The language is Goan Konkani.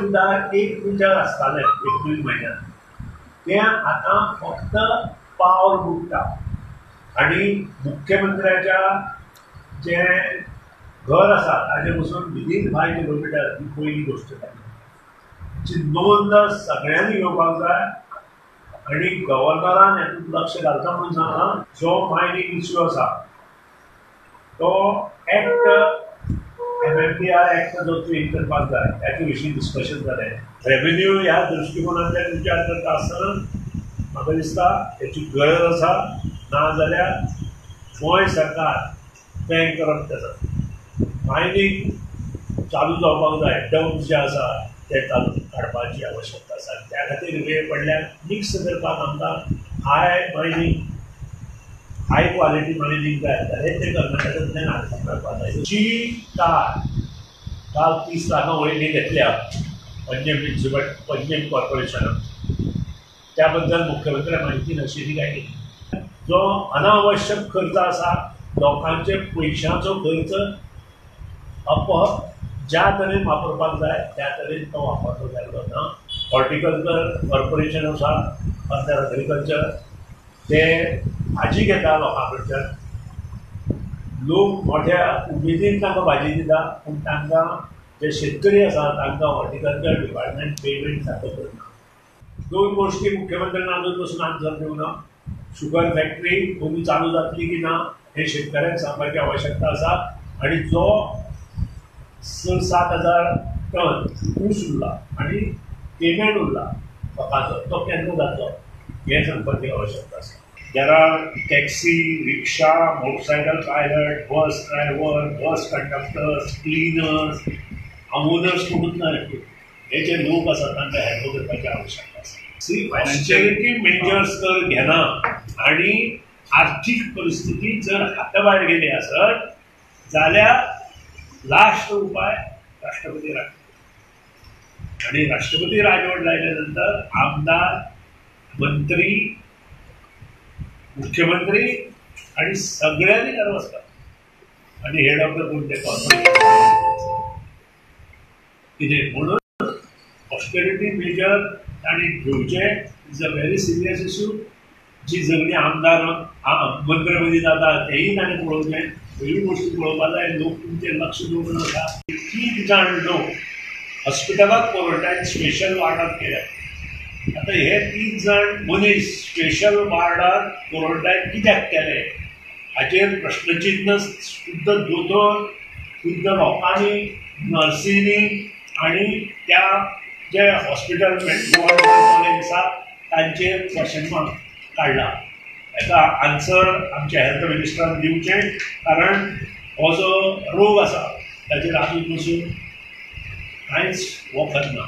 उदक 1 मिटर आसतालें एप्रील म्हयन्यात, तें आतां फक्त पावल बुडटा. आनी मुख्यमंत्र्याच्या जें घर आसा ताजे पसून विदीन 5 किलोमिटर ही पयली गोश्ट जाली. जी नोंद सगळ्यांनी घेवपाक जाय आनी गव्हर्नरान हेतूंत लक्ष घालता म्हणून सांगलां. जो मायनींग इश्यू आसा तो एक्ट MMDR act जो चेंज करपाक जाय ताचे विशीं डिस्कशन जालें. रेवेन्यू ह्या दृश्टिकोनांतल्यान विचार करता आसतना म्हाका दिसता हेची गरज आसा, ना जाल्यार गोंय सरकार बँक करप्ट आसा. मायनींग चालू जावपाक जाय, डम्प जे आसा ते चालू काडपाची आवश्यकता आसा. त्या खातीर वेळ पडल्यार मिक्स करपाक आमकां high mining, high quality mining जाय जाल्यार तें कर्नाटकांतल्यान हाडपाक मेळपाक जाय. जी कार काल 30 लाखां वयली घेतल्या पंजेम म्युनिसिपल पंजेम कॉर्पोरेशनान, त्या बद्दल मुख्यमंत्र्याक म्हायती नाशिल्ली काय कितें. जो अनावश्यक खर्च आसा, लोकांचे पयशांचो खर्च ज्या तरेन वापरपाक जाय त्या तरेन तो वापरलो जाल्लो ना. हॉर्टिकल्चर कॉर्पोरेशन आसा अंडर एग्रीकल्चर, ते भाजी घेता लोकां कडच्यान, लोक मोठ्या उमेदीन तांकां भाजी दिता, पूण तांकां जे शेतकरी आसा तांकां हॉर्टिकल्चर डिपार्टमेंट पेमेंट सारको करना. 2 गोश्टी मुख्यमंत्र्यान अजून पसून आन्सर दिवंक ना. शुगर फॅक्टरी अंदू चालू जातली की ना हें शेतकऱ्यांक सांगपाची आवश्यकता आसा. आनी जो 6-7 हजार टन ऊस उरला आनी पेमेंट उरला लोकांचो, तो केन्ना जातलो हें सांगपाची आवश्यकता आसा. There are taxi, rickshaw, motorcycle pilot, bus driver, bus conductors, cleaners, owners कोणूच ना. हे जे लोक आसात तांकां हॅन्डल करपाची आवश्यकता आसा. ऑस्टेरिटी मेजर्स जर घेना आनी आर्थीक परिस्थिती जर हाता भायर गेली आसत जाल्यार लास्ट उपाय राष्ट्रपती राजवट. आनी राष्ट्रपती राजवट लायल्या नंतर आमदार, मंत्री, मुख्यमंत्री आनी सगळ्यांनी घरा वचपाक आनी हेड ऑफ the कोण ते कॉर्पोरेशन कितें. म्हणून ऑस्टेरिटी मेजर तांणी घेवचे is a very serious issue. जी झगडीं आमदार मंत्र्या मदीं जाता तेंय ताणें पळोवचें, ह्यो गोश्टी पळोवपाक जाय. लोक तुमचेर लक्ष दवरून आसा. 3 जाण लोक हॉस्पिटलांत क्वॉरंटायन स्पेशल वार्डांत केल्यात. आतां हे 3 जाण मनीस स्पेशल वार्डांत क्वॉरंटायन कित्याक केले हाचेर प्रश्नचिन्ह शुद्ध दोतोर, शुद्ध लोकांनी, नर्सींनी आनी त्या जे हॉस्पिटल गोवा मेडिकल कॉलेज आसा तांचेर क्वेश्चन मार्क काडला. हेका आन्सर आमच्या हेल्थ मिनिस्टरान दिवचें, कारण हो जो रोग आसा ताचेर आजून पसून कांयच वखद ना.